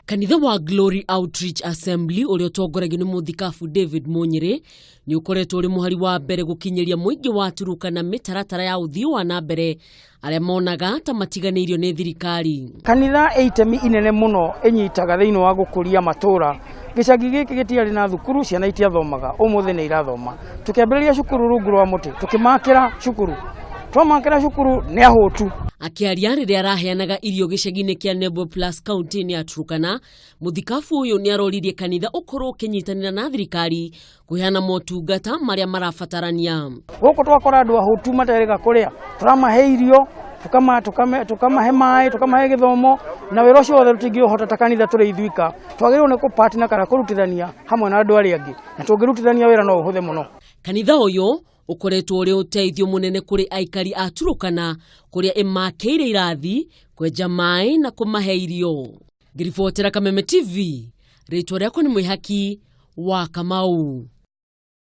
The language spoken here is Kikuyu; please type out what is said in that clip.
Kanitha wa Glory Outreach Assembly ũrĩa ũtongoragio nĩ mũthikabu David Munyĩrĩ nĩ ũkoretwo ũrĩ mũhari wa mbere gũkinyĩria mũingĩ wa Turukana mĩtaratara ya ũthii wa na mbere arĩa monaga ta matiganĩirio nĩ thirikari. Kanitha ĩ itemi inene mũno ĩnyitaga thĩinĩ wa gũkũria matũra. Gĩcagi gĩkĩ gĩtiarĩ na thukuru, ciana itiathomaga, ũmũthĩ nĩ irathoma. Tũkĩambĩrĩria cukuru rungu rwa mũtĩ, tũkĩmakĩra cukuru, twamakĩra cukuru nĩ ahũtu. Akĩaria rĩrĩa araheanaga irio gĩcagi-inĩ kĩa Nebo Plus kaunti-inĩ ya Turkana, mũthikabu ũyũ nĩ aroririe kanitha ũkorwo ũkĩnyitanĩra na thirikari kũheana motungata marĩa marabatarania. Gũkũ twakora andũ ahũtu materĩga kũrĩa, tũramahe irio, tũkamahe maĩ, tũkamahe gĩthomo, na wĩra ũcio wothe tũtingĩũhota ta kanitha tũrĩ ithuika. Twagĩrĩirwo nĩ kũ-partner kana kũrutithania hamwe na andũ arĩa angĩ, na tũngĩrutithania wĩra no ũhũthe mũno. Kanitha ũyũ ũkoretwo ũrĩ ũteithio mũnene kũrĩ aikari a Turukana kũrĩa ĩmakĩire irathi, kwenja maĩ na kũmahe irio. Ngĩribotera Kameme TV, rĩtwa rĩakwa nĩ Mwĩhaki wa Kamau.